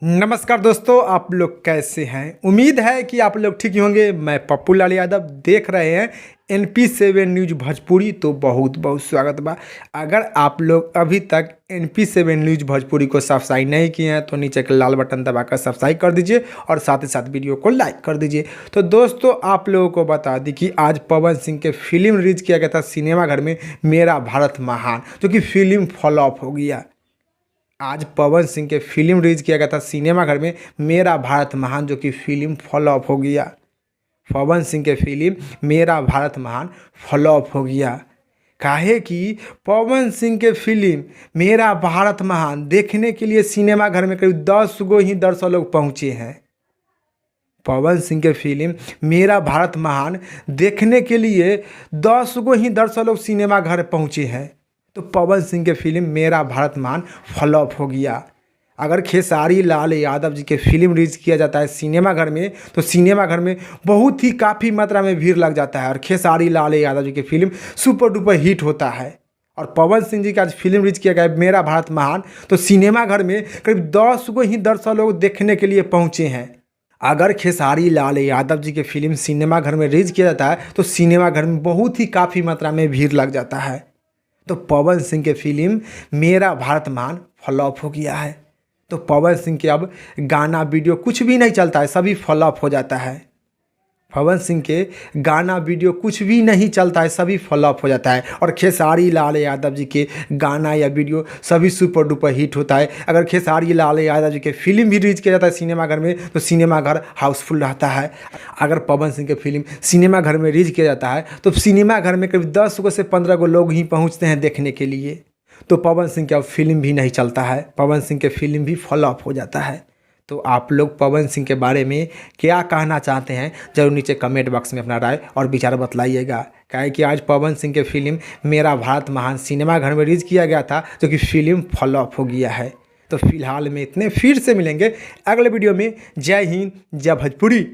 नमस्कार दोस्तों, आप लोग कैसे हैं? उम्मीद है कि आप लोग ठीक ही होंगे। मैं पप्पू लाल यादव, देख रहे हैं NP7 news Bhojpuri, तो बहुत बहुत स्वागत बा। अगर आप लोग अभी तक NP7 news Bhojpuri को सब्सक्राइब नहीं किए हैं तो नीचे के लाल बटन दबाकर सब्सक्राइब कर दीजिए और साथ ही साथ वीडियो को लाइक कर दीजिए। तो दोस्तों, आप लोगों को बता दी कि आज पवन सिंह के फिल्म रिलीज किया गया था सिनेमाघर में, मेरा भारत महान, जो कि फिल्म फ्लॉप हो गया। आज पवन सिंह के फिल्म रिलीज किया गया था सिनेमाघर में, मेरा भारत महान, जो कि फिल्म फ्लॉप हो गया। पवन सिंह के फिल्म मेरा भारत महान फ्लॉप हो गया। काहे कि पवन सिंह के फिल्म मेरा भारत महान देखने के लिए सिनेमा घर में करीब 10 गो ही दर्शक लोग पहुँचे हैं। पवन सिंह के फिल्म मेरा भारत महान देखने के लिए 10 गो ही दर्शक लोग सिनेमा घर पहुँचे हैं। तो पवन सिंह के फिल्म मेरा भारत महान फ्लॉप हो गया। अगर खेसारी लाल यादव जी के फिल्म रिलीज किया जाता है सिनेमा घर में तो सिनेमा घर में बहुत ही काफ़ी मात्रा में भीड़ लग जाता है और खेसारी लाल यादव जी के फिल्म सुपर डुपर हिट होता है। और पवन सिंह जी का आज फिल्म रिलीज किया गया है मेरा भारत महान, तो सिनेमा घर में करीब 10 गो ही दर्शक लोग देखने के लिए पहुँचे हैं। अगर खेसारी लाल यादव जी के फिल्म सिनेमा घर में रिलीज किया जाता है तो सिनेमा घर में बहुत ही काफ़ी मात्रा में भीड़ लग जाता है। तो पवन सिंह के फिल्म मेरा भारत महान फ्लॉप हो गया है। तो पवन सिंह के अब गाना वीडियो कुछ भी नहीं चलता है, सभी फ्लॉप हो जाता है। पवन सिंह के गाना वीडियो कुछ भी नहीं चलता है, सभी फ्लॉप हो जाता है। और खेसारी लाल यादव जी के गाना या वीडियो सभी सुपर डुपर हिट होता है। अगर खेसारी लाल यादव जी के फिल्म भी रिलीज किया जाता है सिनेमा घर में तो सिनेमा घर हाउसफुल रहता है। अगर पवन सिंह के फिल्म सिनेमा घर में रिलीज किया जाता है तो सिनेमा घर में करीब 10 गो से 15 गो लोग ही पहुँचते हैं देखने के लिए। तो पवन सिंह का फिल्म भी नहीं चलता है, पवन सिंह के फिल्म भी फ्लॉप हो जाता है। तो आप लोग पवन सिंह के बारे में क्या कहना चाहते हैं, ज़रूर नीचे कमेंट बॉक्स में अपना राय और विचार बतलाइएगा। काहे कि आज पवन सिंह के फिल्म मेरा भारत महान सिनेमा घर में रिलीज किया गया था, जो कि फिल्म फ्लॉप हो गया है। तो फिलहाल में इतने, फिर से मिलेंगे अगले वीडियो में। जय हिंद, जय भोजपुरी।